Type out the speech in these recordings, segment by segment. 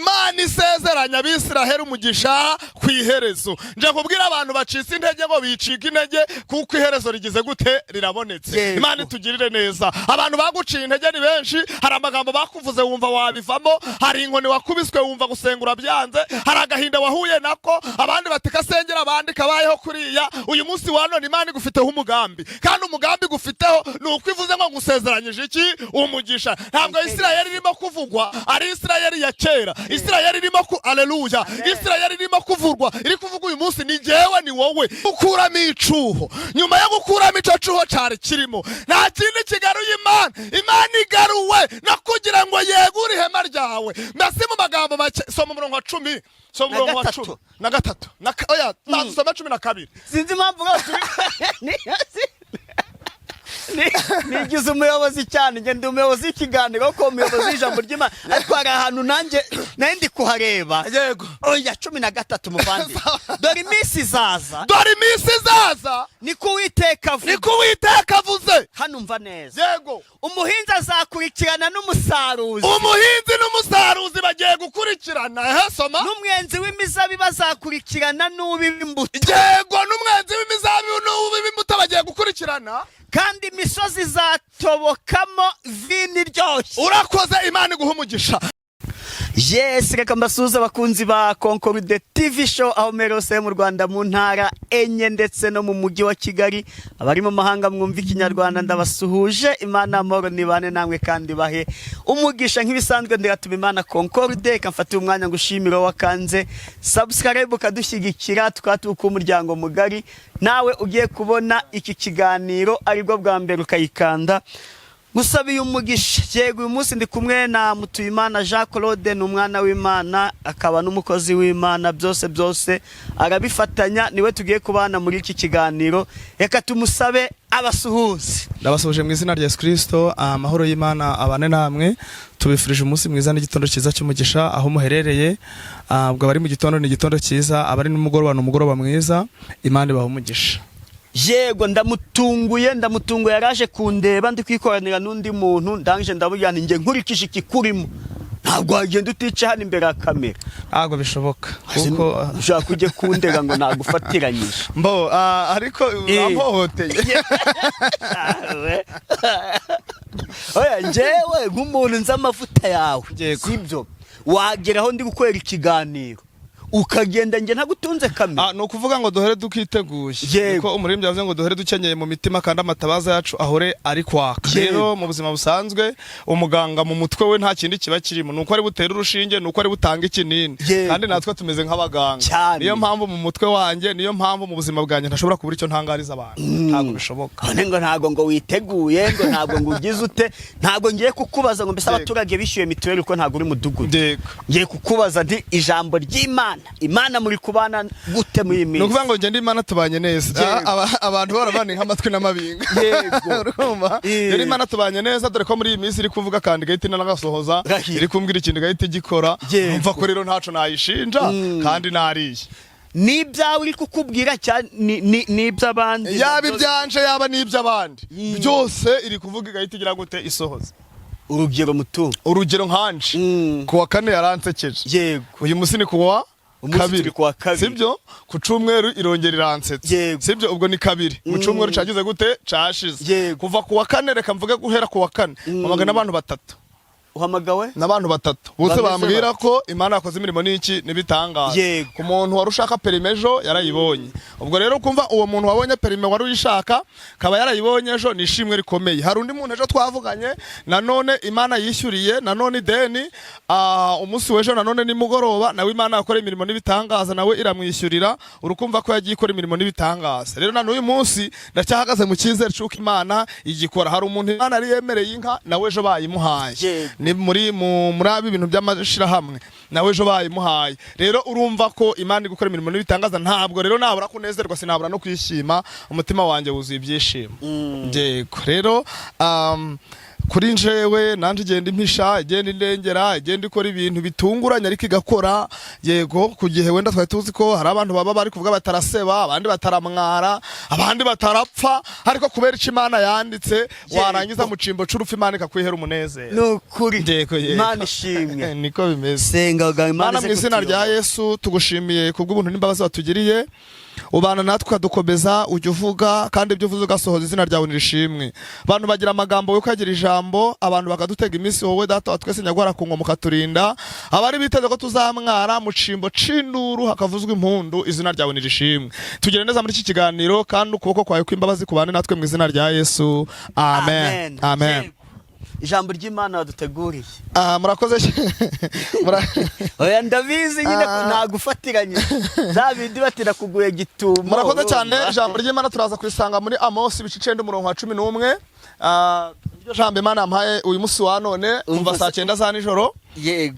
Imana isezeranya Abisiraheli umugisha ku iherezo. Nje kubwira abantu bacitse intege ngo bicike intege, kuko iherezo rigize gute? Rirabonetse. Imana itugirire neza. Abantu baguciye intege ni benshi. Hari amagambo bakuvuze wumva wabivamo, hari inkoni wakubiswe wumva gusenga urabyanze, hari agahinda wahuye nako, abandi bati kasengera, abandi kabayeho kuriya. Uyu munsi wa none Imana igufiteho umugambi, kandi umugambi igufiteho ni uko ivuze ngo ngusezeranyije iki? Umugisha. Ntabwo Isirayeli irimo kuvugwa ari Isirayeli ya kera. Isirayeli irimo ku, aleluya, Isirayeli irimo kuvurwa, iri kuvuga uyu munsi ni jyewe, ni wowe. Gukuramo icuho, nyuma yo gukuramo icyo cuho cyari kirimo, nta kindi kigaruye Imana. Imana igaruwe no kugira ngo yegure ihema ryawe. Mbese mu magambo make, soma umurongo wa 10, soma Na umurongo wa gatatu. 13 oya, usome 12. Sinzi impamvu rwose nigize umuyobozi cyane. Njye ndi umuyobozi w'ikiganiro, ko umuyobozi w'ijambo ry'Imana, ariko hari ahantu nanjye nari ndi kuhareba. Oya, 13, muvandi. Dore iminsi izaza. Dore iminsi izaza. Niko Uwiteka avuga. Niko Uwiteka avuze. Hano umva neza. Umuhinzi azakurikirana n'umusaruzi. Umuhinzi n'umusaruzi bagiye gukurikirana. Ehe, soma. N'umwenzi w'imizabibu azakurikirana n'ubiba imbuto. Yego, n'umwenzi w'imizabibu n'ubiba imbuto bagiye gukurikirana. Kandi imisozi izatobokamo vino iryoshye. Urakoze, Imana iguha umugisha. Yes, reka mbasuhuze abakunzi ba Concorde TV Show aho hose mu Rwanda, mu ntara enye ndetse no mu mujyi wa Kigali. Abari mu mahanga mwumva Ikinyarwanda, ndabasuhuje. Imana amahoro nibane namwe kandi bahe umugisha. Nk'ibisanzwe, ndiratuma Imana Concorde. Reka mfate umwanya ngushimira wakanze subscribe ukadushyigikira, tukaba tuwuka umuryango mugari. Nawe ugiye kubona iki kiganiro aribwo bwa mbere ukayikanda, gusabiye umugisha. Yego, uyu munsi ndi kumwe na Mutuyimana Jean Claude. Ni umwana w'Imana, akaba n'umukozi w'Imana, byose byose arabifatanya. Niwe tugiye kubana muri iki kiganiro. Reka tumusabe abasuhuze. Ndabasuhuje mu izina rya Yesu Kristo. Amahoro y'Imana abane namwe. Tubifurije umunsi mwiza n'igitondo cyiza cy'umugisha aho muherereye. Ubwo abari mu gitondo ni igitondo cyiza, abari nimugoroba ni umugoroba mwiza. Imana ibahe umugisha. Yego, ndamutunguye, ndamutunguye. Yaraje kundeba ndi kwikoranira n'undi muntu, ndangije ndabubwira nti: "Njye nkurikije ikikurimo, ntabwo wagenda utica hano imbere ya kamera." Ntabwo bishoboka kuko Ushaka ujye kundega ngo nagufatiranyije. Mbo ariko urampohoteye. Oya, njyewe nk'umuntu nzi amavuta yawe, sibyo? Wagera aho ndi gukorera ikiganiro ukagenda njye ntagutunze kamera? Ni ukuvuga ngo duhere dukiteguye. Niko umuririmbyi yavuze ngo duhere dukenyeye mu mitima kandi amatabaza yacu ahore ari kwaka. Rero mu buzima busanzwe, umuganga mu mutwe we nta kindi kiba kirimo, ni uko ari butere urushinge, ni uko ari butange ikinini. Kandi natwe tumeze nk'abaganga. Niyo mpamvu mu mutwe wanjye, niyo mpamvu mu buzima bwanjye ntashobora kubura icyo ntangariza abantu. Ntabwo bishoboka. None ngo ntabwo ngo witeguye, ngo ntabwo ngo ugize ute. Ntabwo ngiye kukubaza ngo mbese abaturage bishyuye mituweli, ko ntabwo uri mudugudu. Ngiye kukubaza nti: ijambo ry'Imana, Imana muri kubana gute muri iyi Ni minsi? ukuvuga ngo njye ndi Imana tubanye neza. Abantu bahora nk'amatwi n'amabinga. Urumva? Rero Imana tubanye neza, dore ko muri iyi minsi iri kuvuga kandi igahita inanagasohoza. Rahira. Iri kumbwira ikintu igahita igikora. Umva ko rero ntaco nayishinja kandi nariye. Ni ibyawe iri kukubwira cyane, ni iby'abandi? Yaba ibyanje, yaba n'iby'abandi, byose iri kuvuga igahita igira gute? Isohoza. Urugero, mutu? Urugero nkanje, ku wa kane yaransekeje. Uyu munsi ni kuwa Umunsi kabiri. turi kuwa kabiri. Sibyo? Ku cumweru irongera iransetse. Sibyo? Ubwo ni kabiri mu cumweru cagize gute? Cashize. Kuva ku wa kane, reka mvuge guhera ku wa kane, mpamagaye n'abantu batatu. Uhamagawe? N'abantu batatu bose Bameze bambwira bate? ko Imana yakoze imirimo n'iki? N'ibitangaza. Ku muntu wari ushaka permis ejo yarayibonye. Ubwo rero kumva uwo muntu wabonye permis wari uyishaka kaba yarayibonye ejo ni ishimwe rikomeye. Hari undi muntu ejo twavuganye, nanone Imana yishyuriye nanone ideni. Umunsi w'ejo nanone nimugoroba nawe Imana yakora imirimo n'ibitangaza, nawe iramwishyurira. Urukumva ko yagiye ikora imirimo n'ibitangaza. Rero na n'uyu munsi ndacyahagaze mu cyizere cy'uko Imana igikora. Hari umuntu Imana yari yemereye inka, nawe ejo bayimuhaye. Ni muri abi bintu by'amashirahamwe, nawe ejo bayimuhaye. Rero urumva ko Imana iri gukora imirimo n'ibitangaza. Ntabwo rero nabura kunezerwa, sinabura no kwishima, umutima wanjye wuzuye ibyishimo. Yego, rero Kuri njewe nanje igenda impisha, igenda indengera, igenda ikora ibintu bitunguranye, ariko igakora. Yego, ku gihe wenda twari tuzi ko hari abantu baba bari kuvuga bataraseba, abandi bataramwara, abandi batarapfa, ariko kubera icyo Imana yanditse, warangiza mu cimbo c'urupfu Imana ikakwihera umunezero. Ni ukuri. Yego. Imana ishimwe. Niko bimeze. Senga ga Imana Mana, ize mu izina rya kutuyobora. Yesu, tugushimiye kubw'ubuntu n'imbabazi watugiriye. Ubana natwe ukadukomeza, ujya uvuga kandi ibyo uvuze ugasohoza. Izina ryawe nirishimwe. Abantu bagira amagambo, wowe ukagira ijambo. Abantu bakadutega iminsi, wowe Data wa twese nyagwara ku ngoma ukaturinda. Abari biteze ko tuzamwara, mu cimbo c'induru hakavuzwa impundu. Izina ryawe nirishimwe. Tugire neza muri iki kiganiro, kandi ukuboko kwawe kw'imbabazi kubane natwe, mu izina rya Yesu, amen, amen. Yego. Ijambo ry'Imana waduteguriye. Ah, murakoze. Oya, ndabizi nyine ko nagufatiranye bya bindi batira kuguye gitumo. Murakoze cyane. Urumva? Ijambo ry'Imana turaza kurisanga muri Amosi, ibice 9, umurongo wa 11. Iryo jambo Imana yampaye uyu munsi wa none kuva Umva saa 9 za nijoro.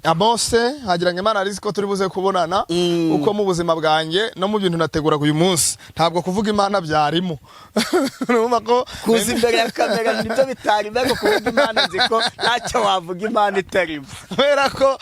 Amose, hagira ngo Imana arizi ko turi buze kubonana, uko mu buzima bwanjye no mu bintu nateguraga uyu munsi, ntabwo kuvuga Imana byarimo. Urumva ko Kuza imbere ya kamera nibyo bitari, ariko kuvuga Imana nzi ko ntacyo wavuga Imana itarimo. Kubera ko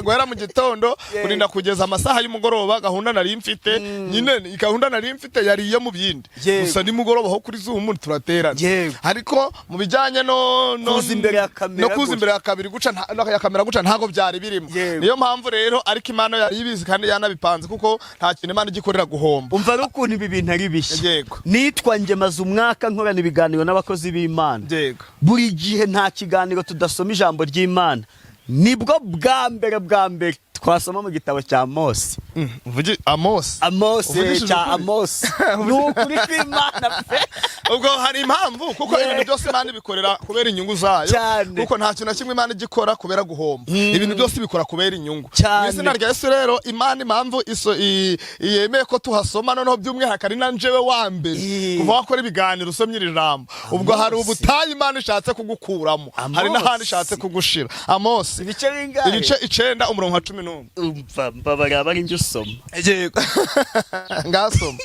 guhera mu gitondo kurinda kugeza amasaha y'umugoroba, gahunda nari mfite nyine, gahunda nari mfite yari iyo mu bindi. Gusa nimugoroba ho kuri Zoom turaterana, ariko mu bijyanye no Kuza imbere ya kamera no kuza gutya. imbere ya kabiri guca no ya kamera guca, ntago byari birimo. Niyo mpamvu rero, ariko Imana yari ibizi kandi yanabipanze, kuko nta kintu Imana igikorera guhomba. Umva ari ukuntu ibi bintu ari bishya. Nitwa njye, maze umwaka nkorana ibiganiro n'abakozi b'Imana. Buri gihe nta kiganiro tudasoma ijambo ry'Imana. Nibwo bwa mbere bwa mbere twasoma mu gitabo cya Mose. Uvuge Amos. Amose. Uvugishije Cya ukuri? Amose, ni ukuri kw'Imana pe. Ubwo hari impamvu, kuko ibintu byose Imana ibikorera kubera inyungu zayo. Kuko nta kintu na kimwe Imana igikora kubera guhomba. Ibintu byose ibikora kubera inyungu. Mu izina rya Yesu rero, Imana impamvu iso yemeye ko tuhasoma noneho by'umwihariko ari na njewe wa mbere kuva wakora ibiganiro usomye iri jambo, ubwo hari Amosi. ubutayu Imana ishatse kugukuramo, hari Amosi. n'ahandi ishatse kugushira. Amosi. Ibice bingahe? Ibice 9, umurongo wa 11. Umva, mbabarira, bari njye usoma. Yego, ngasoma.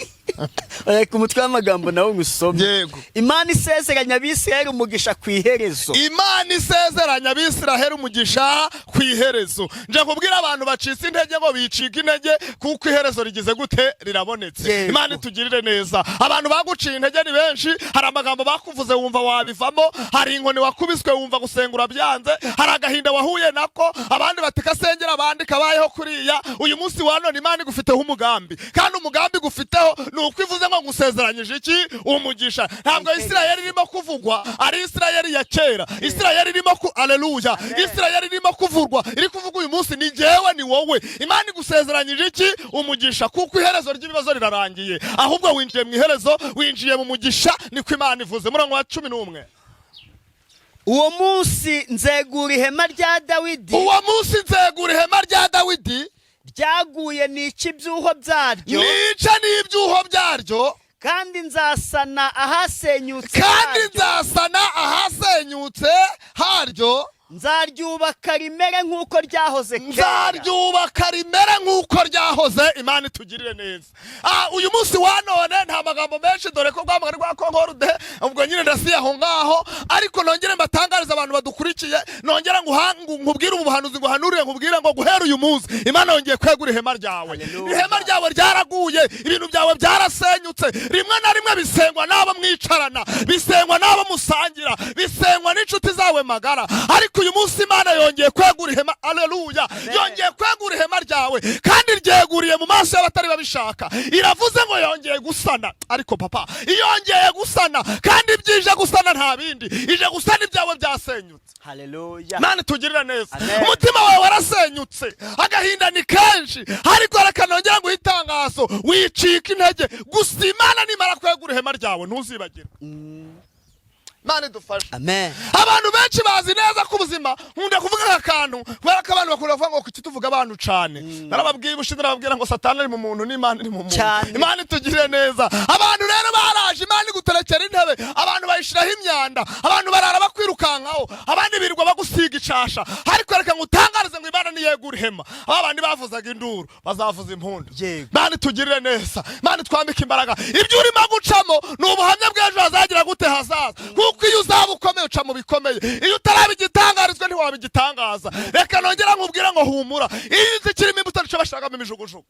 Reka umutwe w'amagambo nawe ngusome. Yego. Imana isezeranya Abisirayeli umugisha ku iherezo. Imana isezeranya Abisiraheli umugisha ku iherezo. Nje kubwira abantu bacitse intege ngo bicike intege, kuko iherezo rigize gute? Rirabonetse. Imana itugirire neza. Abantu baguciye intege ni benshi. Hari amagambo bakuvuze wumva wabivamo, hari inkoni wakubiswe wumva gusengura byanze, hari agahinda wahuye nako, abandi bati kasengera, abandi kabayeho kuriya. Uyu munsi wa none Imana igufiteho umugambi, kandi umugambi igufiteho ni uko ivuze ngo ngusezeranyije iki? Umugisha. Ntabwo Isirayeli irimo kuvugwa ari Isirayeli ya kera. Isirayeli irimo ku, aleluya, Isirayeli irimo kuvurwa, iri kuvuga uyu munsi ni jyewe, ni wowe. Imana igusezeranyije iki? Umugisha, kuko iherezo ry'ibibazo rirarangiye, ahubwo winjiye mu iherezo, winjiye mu mugisha. Niko Imana ivuze. Murongo wa 11. Uwo munsi nzegura ihema rya Dawidi Uwo munsi nzegura ihema rya Dawidi ryaguye, nica ibyuho byaryo, nica n'ibyuho byaryo, kandi nzasana ahasenyutse kandi haryo. nzasana ahasenyutse haryo. Nzaryubaka rimere nk'uko ryahoze kera. Nzaryubaka rimere nk'uko ryahoze. Imana itugirire neza. Uyu munsi wa none nta magambo menshi, dore ko rwamagana rwa Concorde, ubwo nyine ndasiye aho ngaho. Ariko nongere mbatangarize abantu badukurikiye, nongere nkubwire ubu buhanuzi, nguhanurire, nkubwire ngo guhera uyu munsi Imana yongeye kwegura ihema ryawe. Hallelujah. Ihema ryawe ryaraguye, ibintu byawe byarasenyutse. Rimwe na rimwe bisengwa n'abo mwicarana, bisengwa n'abo musangira, bisengwa n'inshuti zawe magara, ariko uyu munsi Imana yongeye kwegura ihema. Aleluya! Yongeye kwegura ihema ryawe, kandi ryeguriye mu maso y'abatari babishaka. Iravuze ngo yongeye gusana. Ariko papa, yongeye gusana, kandi ibyije gusana nta bindi, ije gusana ibyawe byasenyutse. Haleluya. Imana itugirira neza. Amen. Umutima wawe warasenyutse, agahinda ni kenshi, ariko reka nongera nguhe itangazo: wicika intege. Gusa Imana nimara kwegura ihema ryawe ntuzibagirwe. Imana idufashe. Amen. Abantu benshi bazi neza ko ubuzima, nkunda kuvuga aka kantu kubera ko abantu bakunda kuvuga ngo kuki tuvuga abantu cane. Narababwiye ubushize, narababwira ngo Satani ari mu muntu n'Imana iri mu muntu. Imana itugirire neza. Abantu rero baraje, Imana iguterekera intebe, abantu bayishiraho imyanda, abantu barara bakwirukankaho, abandi birirwa bagusiga icasha. Ariko reka ngutangarize ngo Imana niyegura ihema, aba bandi bavuzaga induru bazavuza impundu. Imana itugirire neza, Imana itwambike imbaraga. Ibyo urimo gucamo ni ubuhamya bw'ejo hazagira gute? Hazaza. Kuko Kuko iyo uzaba ukomeye uca mu bikomeye, iyo utaraba igitangarizwa ntiwaba igitangaza. Reka nongera nkubwire ngo humura, iyo inzu ikirimo imbuto nico bashakamo imijugujugu.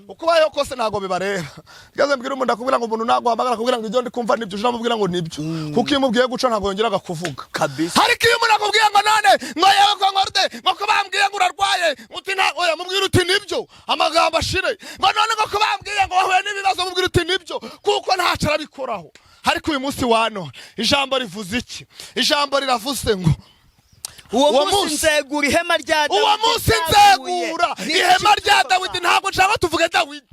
Uko ubayeho kose ntabwo bibareba. Ngeze mbwira umuntu, akubwira ngo umuntu ntabwo uhamagara akubwira ngo ibyo ndi kumva nibyo, uje amubwira ngo nibyo, kuko iyo umubwiye guca ntabwo yongeraga kuvuga. Kabisa. Ariko iyo umuntu akubwiye ngo none ngo yewe ko ngorde ngo ko bambwiye ngo urarwaye, uti nta, oya, mubwira uti nibyo, amagambo ashire. Ngo none ngo ko bambwiye ngo wahuye n'ibibazo, mubwira uti nibyo, kuko ntacyo arabikoraho. Ariko uyu munsi wa none ijambo rivuze iki? Ijambo riravuze ngo uwo uwo munsi munsi- nzegura ihema rya uwo Dawidi munsi ryaguye. nzegura Ni ihema rya iki Dawidi. Ntabwo nshaka tuvuge Dawidi,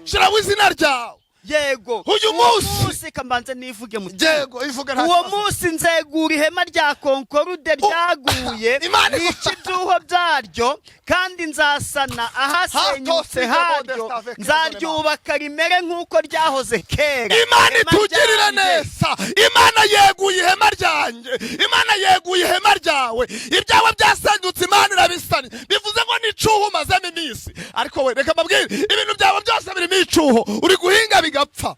shiraho izina ryawe. Yego. Uyu Uwo munsi. munsi kambanze nivuge mu Yego, ivuge, nta uwo kibazo. munsi nzegura ihema rya Konkorude ryaguye, Imana nica ibyuho byaryo, kandi nzasana ahasenyutse haryo, nzaryubaka rimere nk'uko ryahoze kera. Imana Ihema itugirire ryanjye. neza. Imana yeguye ihema ryanjye, Imana yeguye ihema ryawe. Ibyawe byasenyutse, Imana irabisanye. Bivuze ngo ni icuho umazemo iminsi. Ariko we, reka mbabwire, ibintu byawe byose birimo icuho. Uri guhinga bigapfa,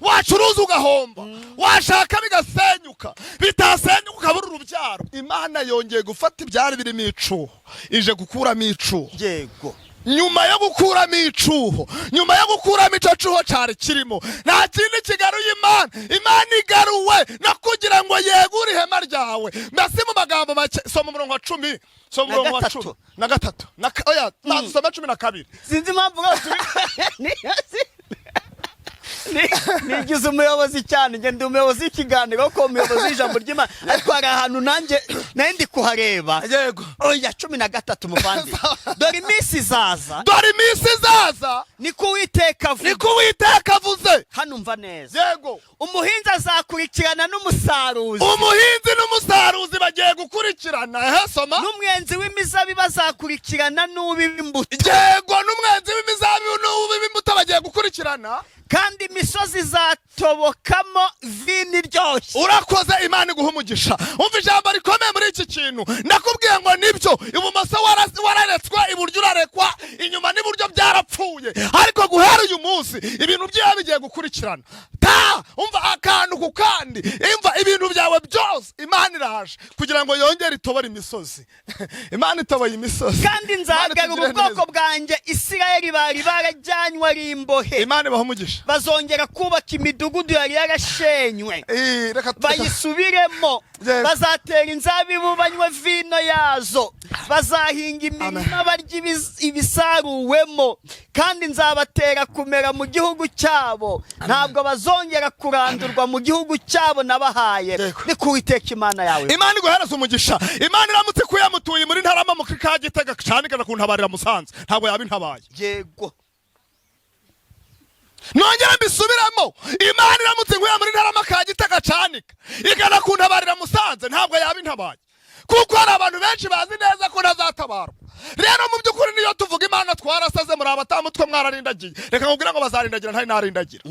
wacuruza ugahomba, washaka bigasenyuka, bitasenyuka ukabura urubyaro. Imana yongeye gufata ibyari birimo icuho, ije gukuramo icuho. Nyuma yo gukuramo icuho, nyuma yo gukuramo icyo cuho cyari kirimo, nta kindi kigaruye Imana. Imana igaruwe no kugira ngo yegure ihema ryawe. Mbese mu magambo make, soma umurongo wa 10, soma Na umurongo wa gatatu. 13 oya, banza usome 12. Sinzi impamvu rwose nigize umuyobozi cyane. Njye ndi umuyobozi w'ikiganiro ko umuyobozi w'ijambo ry'Imana, ariko hari ahantu nanjye nari ndi kuhareba. Oya, 13, muvandi. Dore iminsi izaza, Dore iminsi izaza, niko Uwiteka avuga, niko Uwiteka avuze. Hano umva neza. Umuhinzi azakurikirana n'umusaruzi, Umuhinzi n'umusaruzi bagiye gukurikirana. Ehe, soma. N'umwenzi w'imizabibu azakurikirana n'ubiba imbuto. Yego, n'umwenzi w'imizabibu n'ubiba imbuto bagiye gukurikirana. Kandi imisozi izatobokamo vino iryoshye. Urakoze, Imana iguha umugisha. Umva ijambo rikomeye muri iki kintu. Ndakubwiye ngo nibyo, ibumoso wararetswe, iburyo urarekwa, inyuma n'iburyo byarapfuye, ariko guhera uyu munsi ibintu byawe bigiye gukurikirana. Ta umva akantu ku kandi, imva ibintu byawe byose. Imana iraje kugira ngo yongere itobore imisozi. Imana itoboye imisozi. Kandi Imana nzagarura itugirire ubwoko neza. bwanjye Isirayeli bari barajyanywe ari imbohe. Imana ibaha umugisha. Bazongera kubaka imidugudu yari yarashenywe, Reka bayisubiremo. Bazatera inzabibu, banywe vino yazo, bazahinga imirima, barya ibisaruwemo. Kandi nzabatera kumera mu gihugu cyabo, ntabwo bazongera kurandurwa mu gihugu cyabo nabahaye, ni ku Uwiteka Imana yawe. Imana iguhereza umugisha. Imana iramutse ikuye muri Ntarama mu ka Gitega cyane ikajya kuntabarira Musanze, ntabwo yaba intabaye. Nongera mbisubiremo, Imana iramutse inkuye muri Ntarama ka Gitega canika igana kuntabarira Musanze, ntabwo yaba intabaye, kuko hari abantu benshi bazi neza ko ntazatabarwa. Rero mu by'ukuri niyo tuvuga Imana twarasaze, muri abatamutwe mwararindagiye. Reka nkubwire ngo bazarindagira ntari narindagira.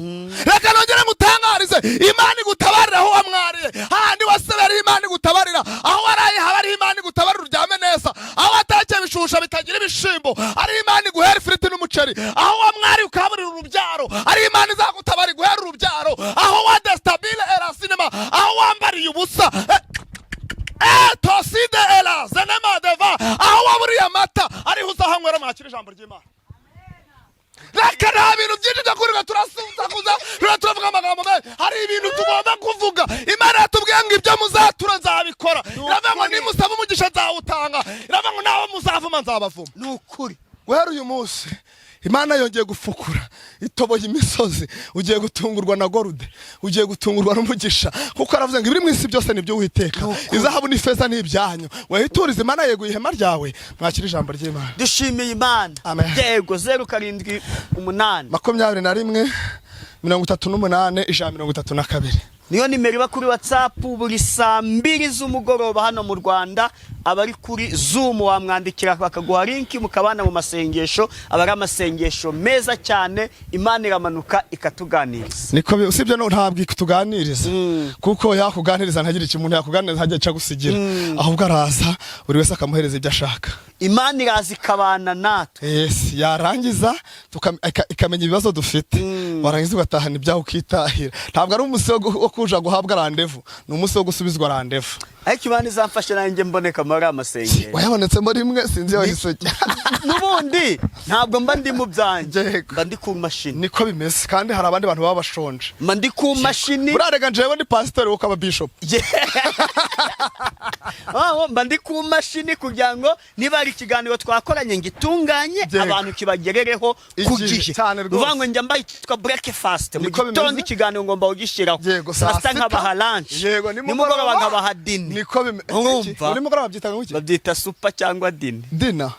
Reka nongere ngutangarize, Imana igutabarira aho wamwariye, hahandi wasebereye Imana igutabarira, aho waraye haba ariho Imana igutabarira uryame neza, aho watekeye ibishusha bitagira ibishimbo ariho Imana iguhera ifiriti n'umuceri, aho wamwariye ukahaburira urubyaro ariho Imana izagutabara iguhera urubyaro, aho wadestabile erasinema, aho wambariye ubusa, toside era zenema deva, aho waburiye amata ariho uzahanywera. Mwakira ijambo ry'Imana. Reka, nta bintu byinshi byo kuvuga, turasusakuza, turavuga amagambo menshi. Hari ibintu tugomba kuvuga. Imana yatubwiye ngo ibyo muzatura nzabikora. Iravuga ngo nimusaba umugisha nzawutanga. Iravuga ngo nawe muzavuma nzabavuma. Ni ukuri. Guhera uyu munsi Imana yongeye gufukura, itoboye imisozi. Ugiye gutungurwa na gorude, ugiye gutungurwa n'umugisha, kuko aravuze ngo ibiri mu isi byose nibyo Witeka, izahabu n'ifeza ni ibyanyu. Wahituriza, Imana yeguye ihema ryawe. Mwakira ijambo ry'Imana. Dushimiye Imana. Amen. Yego, 078, 21 38 132. Niyo nimero iba kuri WhatsApp buri saa 2 z'umugoroba hano mu Rwanda. Abari kuri Zoom wamwandikira bakaguha link, mukabana mu masengesho. Aba ari amasengesho meza cyane, Imana iramanuka ikatuganiriza. Niko usibye no ntabwo ikutuganiriza, kuko yakuganiriza ntagire icyo umuntu yakuganiriza ntagira icyo agusigira, ahubwo araza buri wese akamuhereza ibyo ashaka. Imana iraza ikabana natwe. Yes, yarangiza ikamenya ibibazo dufite. Warangiza ugatahana ibyawe, ukitahira. Ntabwo ari umunsi wo kuja guhabwa rendez-vous, ni umunsi wo gusubizwa rendez-vous. Ariko Imana izamfashe nanjye mboneka muri aya masengesho. Wayabonetsemo rimwe, sinzi iyo wahise ujya. N'ubundi ntabwo mba ndi mu byanjye, mba ndi ku mashini. Niko bimeze, kandi hari abandi bantu baba bashonje. Mba ndi ku mashini. Burarega njyewe ndi pasiteri, wowe ukaba bishop. Aho mba ndi ku mashini kugira ngo niba hari ikiganiro twakoranye ngitunganye, abantu kibagerereho ku Igihe, gihe. cyane rwose. Uvuga ngo njya mbaye icyitwa breakfast mu Niko gitondo, bimeze. ikiganiro ngomba kugishyiraho. Yego, saa saa sita sita. nkabaha lunch, nimugoroba nkabaha dinner. Niko bimeze. Urumva? Nimugoroba babyita ngo iki? Babyita supper cyangwa dîner. Dinner.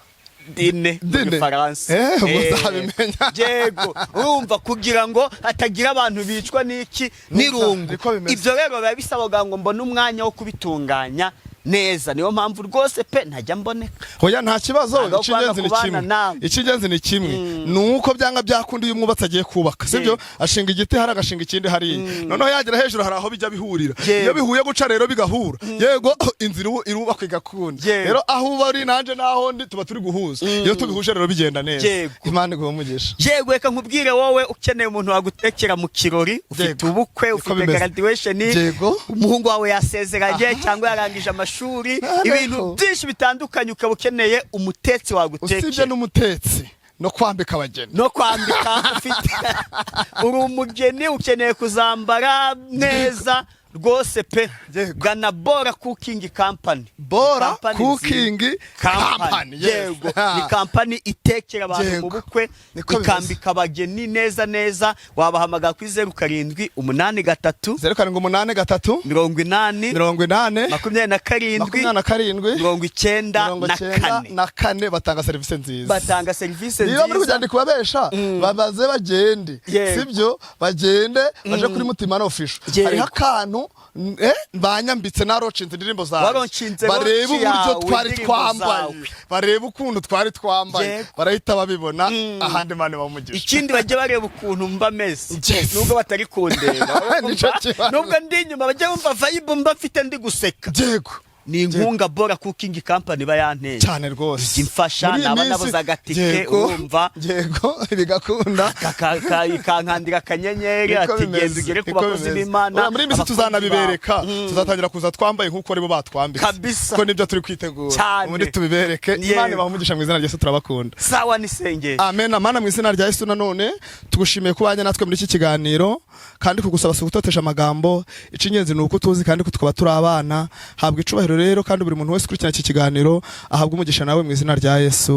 Dîner mu Dîner. Gifaransa. Ubwo uzabimenya. Yego, urumva, kugira ngo hatagira abantu bicwa n'iki, n'irungu. Niko bimeze. Ibyo rero biba bisaba ngo mbone umwanya wo kubitunganya neza. Niyo mpamvu rwose pe ntajya mboneka. Hoya, nta kibazo. Ntabwo Icy'ingenzi ni kubana kimwe. nawe. Icy'ingenzi ni kimwe, ni uko byanga byakunda iyo umwubatsi agiye kubaka, sibyo? Ashinga igiti hari, agashinga ikindi hariya, noneho yagera hejuru hari aho bijya bihurira. Iyo bihuye guca rero bigahura, yego, inzira irubakwa igakunda. Rero aho uba uri nanjye n'aho ndi tuba turi guhuza. Iyo tubihuje rero bigenda neza. Imana iguhe umugisha. Yego, reka nkubwire, wowe ukeneye umuntu wagutekera mu kirori, ufite ubukwe, Niko ufite bimeze. graduation, umuhungu wawe yasezeranye cyangwa yarangije amashuri, ibintu byinshi bitandukanye, ukaba ukeneye umutetsi Usibye wagutekera, n'umutetsi, no kwambika abageni. No kwambika, ufite uri umugeni ukeneye kuzambara neza rwose pe, gana Bora Cooking Company. Bora Company Cooking nziza. Company, yes. Yego, ni company itekera abantu mu bukwe, Niko bimeze. ikambika abageni neza neza. Wabahamagara kuri 0783, 0783, 80, 80, 27, 27, 94. 94. Batanga serivisi nziza. Batanga serivisi Niba muri nziza. kujyana kubabesha, babaze bagende. Sibyo, bagende baje kuri Mutima Official. Hariho akantu banyambitse, naronshinze indirimbo zawe. Waronshinze Barebe launch uburyo yawe, twari indirimbo twambaye, zawe. barebe ukuntu twari twambaye, barahita babibona. Ahandi mani bamugisha. Ikindi, bajye bareba ukuntu mba meze, nubwo batari kundeba. Nico kibazo. Nubwo ndi inyuma, bajye bumva vibe mba mfite ndi guseka. Ni inkunga Bora Cooking Company iba yanteye. Cyane rwose. Ijya imfasha, Muri iyi naba minsi- nabuze agatike, urumva? Yego, bigakunda. Ikankandira akanyenyeri, Niko ati bimeze, genda ugere ku niko bakozi bimeze. b'Imana, Oya, muri iyi minsi abakunzi tuzanabibereka, bawe. tuzatangira kuza twambaye nk'uko aribo batwambitse, Kabisa. kuko nibyo turi kwitegura. Ubundi tubibereke. Imana ibahe umugisha mu izina rya Yesu, turabakunda. Sawa, nisengeye. Amen. Amana, mu izina rya Yesu, nanone tugushimiye ko ubanye natwe muri iki kiganiro, kandi kugusaba si ugutotesha amagambo. Icy'ingenzi ni uko tuzi kandi ko tukaba turi abana. Habwa icubahiro rero, kandi buri muntu wese ukurikirana iki kiganiro ahabwa umugisha nawe mu izina rya Yesu.